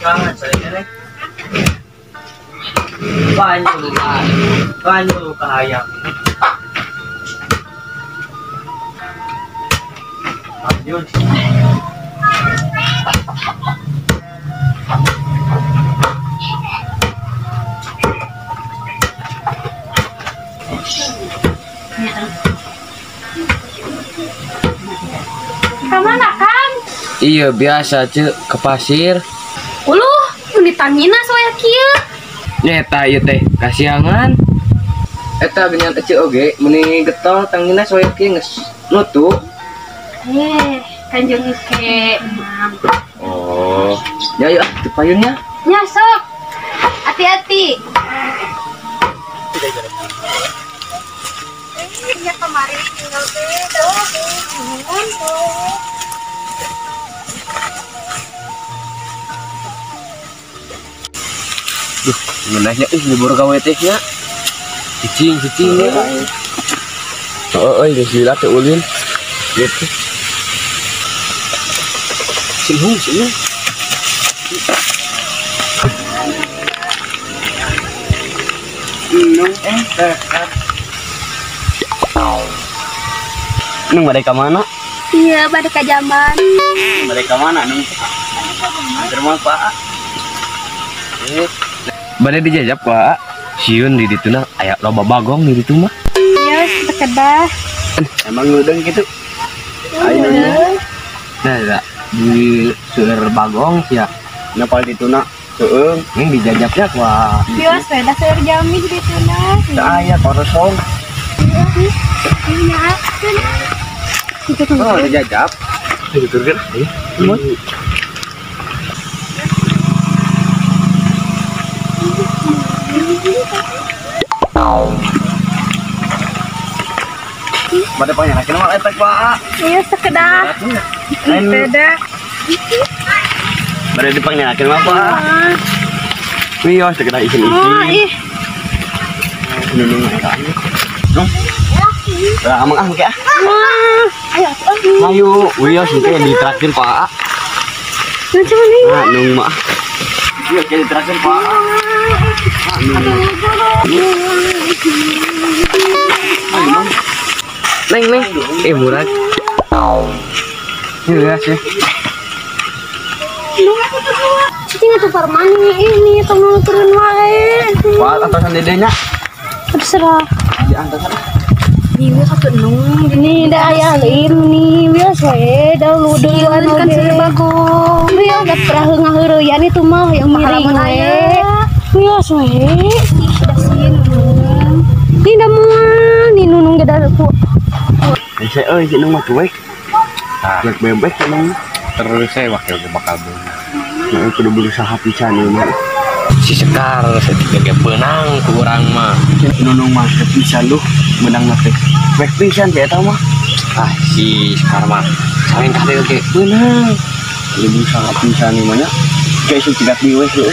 Jangan saya nih. Banyu kahayang. Lanjut. Kemana Kang? Iya biasa cek ke pasir. Uluh, ditangina soya kieu. Nyeta ieu teh kasiangan. Eta geuningan ece oge meuni getol tangina soya kieu geus nutu. Kanjeng ke. Oh, ya yuk ah teu payunnya. Nya sok. Hati-hati. Ya kemarin tinggal teh. Duh, ngeunahnya ih libur gawe teh nya. Cicing-cicing nya. Heeh euy geus lila teh ulin. Gitu. Singhung sih. Nung Nung bade ka mana? Iya, bade ka jamban. Bade ka mana nung? Anter mah Pak. Bade dijajab Pak. Sieun di ditu na aya loba bagong di ditu mah. Iya, sekedah. Emang ngudeung kitu? Ayo. Nah, di seueur bagong sia. Napa di ditu na seueung? Ning dijajabnya kuah. Iya, sepeda seueur jami di ditu na. Teu aya korosong. Iya. Oh, dijajab. Diturkeun. Iya. Bade panyakeun mah efek Pak. Iya, sekedah. Sepeda. Bade dipanyakeun mah Pak. Wios sekedah isin-isin. Ih. Nunung eta. Nung. Lah amang ah engke ah. Ayo atuh. Ayo, wios engke ditraktir Pak. Lucu nih. Nah, nung mah. Iya, engke ditraktir Pak. Ah, nung. Ayo, nung. Neng, neng. Murah. Iya sih. Nung aku tuh dua. Cicing atuh parmani ini tong turun wae. Pak, atasan dedenya. Terserah. Di antasan. Iya satu nung ini dah aya lain nih biasa we dah ludeun kan seueur bagong. Iya da pernah ngaheureyan itu mah yang miring we. Biasa we. Ih da sieun nung. Ini da moal ni nunung ge da ku. Hese euy si nung mah cuek. Cuek bebek si nung. Terus saya wakil ge bakal beunang. Nah, kudu berusaha pisan ieu mah. Si Sekar saeutik ge beunang ku urang mah. Nunung mah pisan duh menang mah teh. Cuek pisan teh eta mah. Ah si Sekar mah saling kade ge beunang. Kudu berusaha pisan ieu mah nya. Kayak si cigat deui we heueuh.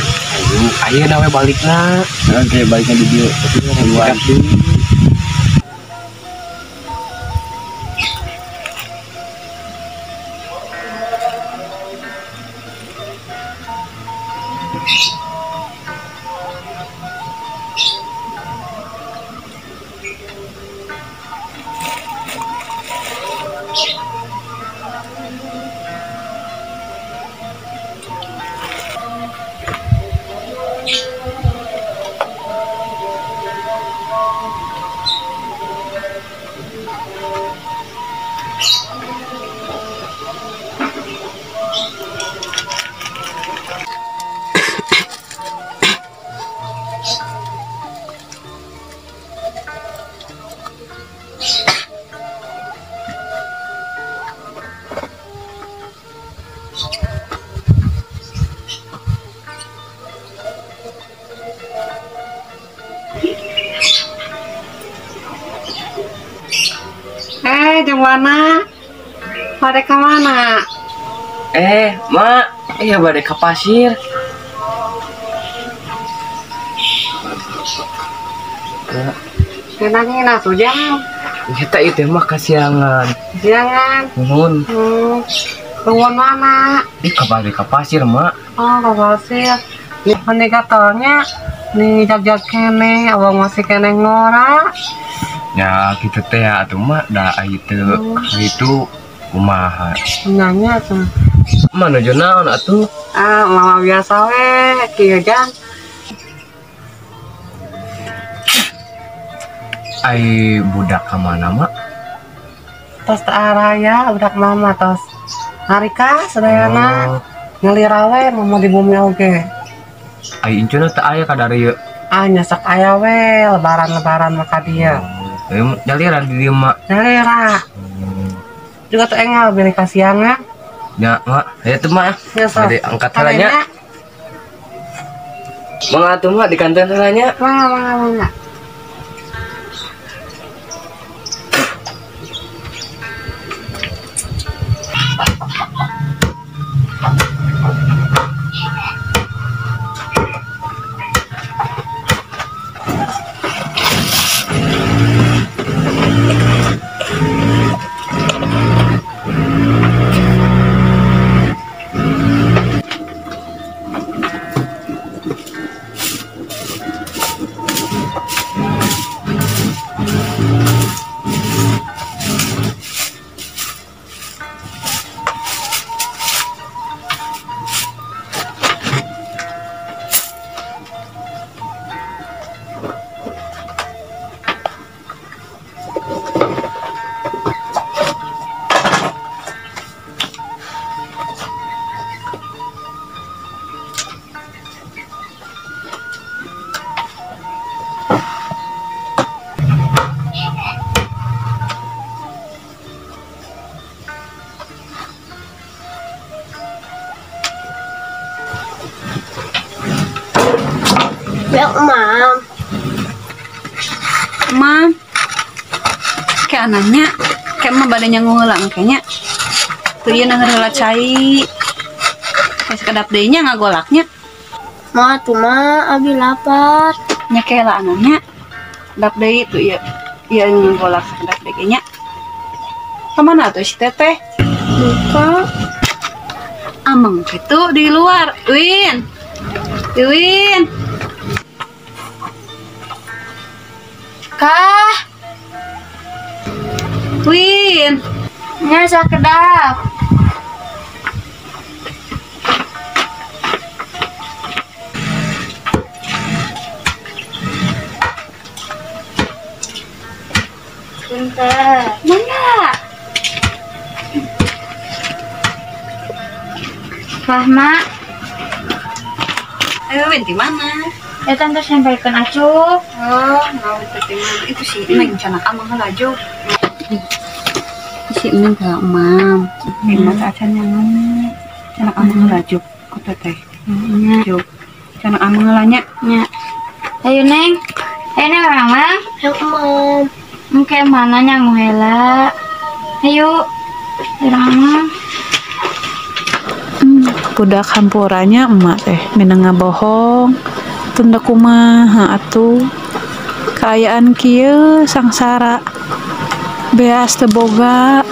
Ayo ayeuna we balikna. Heeh, kayak balikna di dieu. Cigat deui. Jeung mana? Bade ka mana? Mak, iya bade ka pasir. Ngenah-ngenah tuh jam. Kita itu mah kasiangan. Kasiangan. Nuhun. Nuhun mana? Ih, kabalik ka pasir, Mak. Oh, ka pasir. Meni katolnya nih jag-jag kene, awang masih kene ngora. Ya, gitu teh atuh mah da itu itu kumaha. Nanya tuh. Mana nuju naon atuh? Ah, mama biasa we, kieu jang. Ai budak ka mana, Mak? Tos teu araya budak mama tos. Harika sadayana. Nyalira we mama di bumi oge. Ai incuna teu aya ka darieu. Ah, nyasak aya we lebaran-lebaran mah ka dieu. Nyalira di dieu, Mak. Nyalira. Juga teu engal bilih kasiangan. Ya, Mak. Aya teu, Mak. Bade angkat heula nya. Mangga atuh, Mak, dikanteun heula nya. Mangga, mangga, mangga. Mam. Mam. Kayak anaknya, kayak mah badannya ngulang kayaknya. Tuh ieu nah heula cai. Geus kedap deui nya ngagolaknya. Ma tuh ma abi lapar. Nya kayak anaknya. Kedap deui tuh ieu. Ieu ngagolak kedap deui kayaknya. Kemana tuh si teteh? Lupa. Ameng itu di luar. Win. Win. Kah? Win. Nya sakedap. Bentar. Mana? Wah, Mak. Ayo, Win, di mana? Ya, tante sampaikan acuh. Oh, mau di mana? Itu si Neng canak amang laju. Si Neng ka emam. Emang acan yang mana? Canak amang laju. Ku teteh. Nya. Canak amang lanya. Nya. Ayo, Neng. Ayo, Neng, orang mah. Ayo, Mam. Engke mana nyangu hela. Ayo. Orang mah. Budak hampuranya emak teh minang ngabohong tunda kumaha atuh kaayaan kieu sangsara beas teu boga.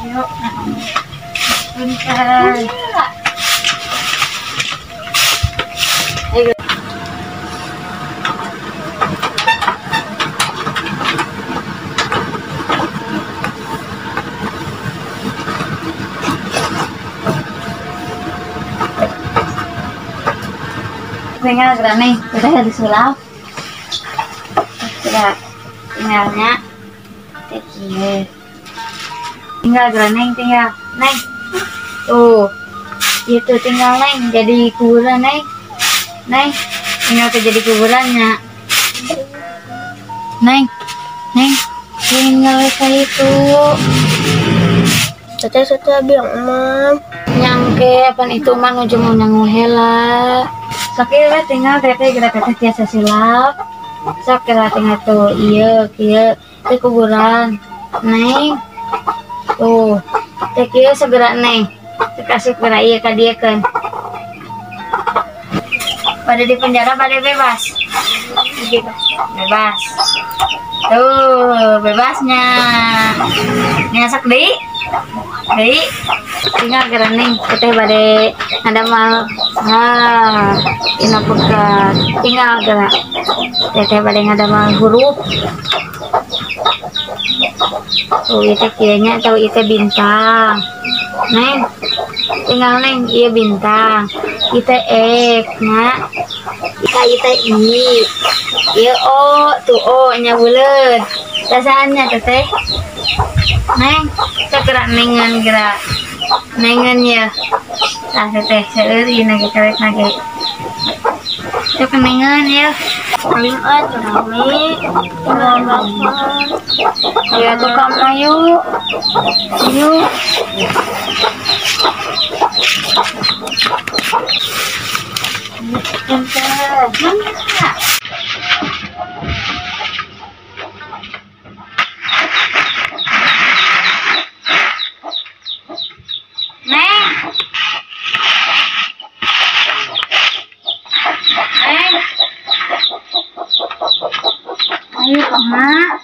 Ayo, bentar. Tinggal nih, udah disulap. Sudah, tinggalnya kecil. Tinggal neng, tinggal neng. Tuh, itu tinggal neng jadi kuburan neng. Neng, tinggal ke jadi kuburannya. Neng, neng, tinggal kayak itu. Teteh bilang emam. Nyangke, apa itu mah nuju mau nyangu hela. Sakit tinggal teteh gerak teteh tiasa silap. Sok kira tinggal tuh iya kieu Di kuburan. Neng. Tuh. Teh kieu segera neng. Dikasih geura ieu ka dieu keun. Pada di penjara pada bebas. Bebas. Bebas. Tuh, bebasnya. Nyasak deui. Deui. Tinggal geura neng teteh bade ngadamel. Ah, ina pekat. Tinggal geura. Teteh bade ngadamel huruf. Tuh, ieu teh kieu nya atau ieu teh bintang. Neng. Tinggal neng, ieu bintang. Ieu teh X nya. Ieu teh I. Ieu O, tuh O nya buleut. Rasaannya teteh. Neng, teh gerak nengan gerak. Nengan ya. Tah teteh seueur ieu na ge karek na ge. Teh kenengan ya. Paling rame. Ya tuh kamu yuk. Yuk. Bentar. Mana? Neng. Neng. Ayo, Mak.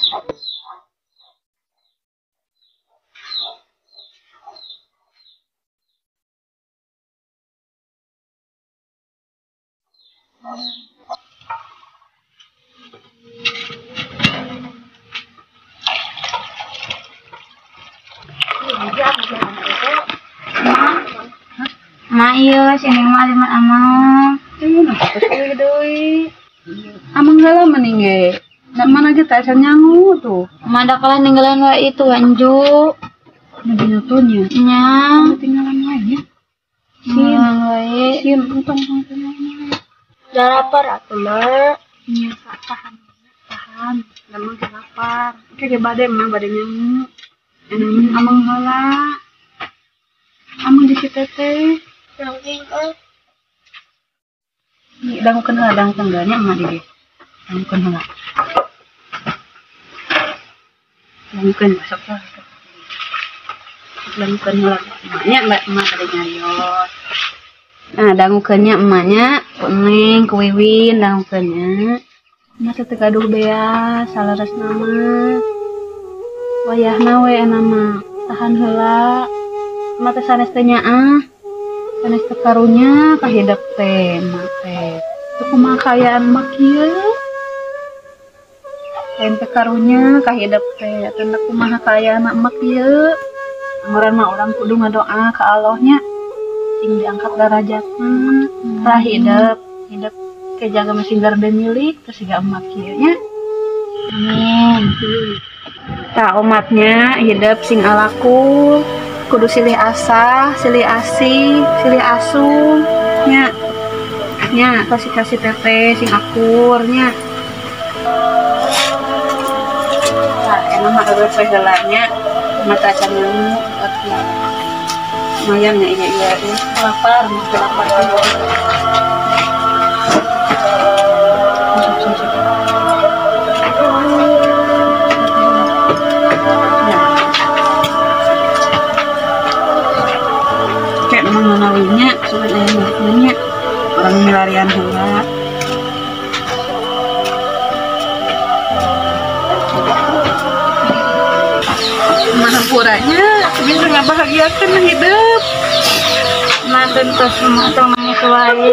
Mak, iya, sini mak lima amang. Deui. Amang heula mending ge. Dan mana ge teh acan nyangu tuh. Mada kalah ninggalan wae itu anju. Nu tuh nya. Nya. Tinggalan wae nya. Tinggalan wae. Sieun entong tong. Da lapar atuh mak. Nya tahan. Tahan. Da mah ge lapar. Oke ge bade mah bade nyangu. Enak amang heula. Amang di si teteh. Saking euy. Dangukeun heula, dangukeun heula nya emak di. Dangukeun heula. Dangukeun masuk lah. Dangukeun heula emaknya, mbak emak bade nyarios. Nah, dangukeun nya emaknya, ku Neng, ku Wiwin dangukeun nya. Emak teh teu gaduh beas, saleresna mah. Wayahna we enak mah, tahan heula. Emak teh sanes teh nyaah. Sanes teh karunya kahidep teh emak teh. Teu kumaha kaayaan emak kieu. Lain teh karunya kahidep teh, teu kumaha kaayaan emak kieu. Angguran mah urang kudu ngadoa ka Allah nya. Sing diangkat darajatna, tah hidep, hidep ke jaga masing garde milik terus siga emak kieu nya. Amin. Tah umatnya hidep sing alaku, kudu silih asah, silih asih, silih asuh nya. Nya kasih-kasih teteh sing akur nya. Tah enak mah eueuh we heula nya. Mata acan nemu lumayan ya, iya iya iya lapar, masih lapar. Kayak memang nanawinya, sudah ada yang orang milarian heula. Mahampuranya bisa ngabahagiakeun hidup. Mah tentos mah tong nangis wae.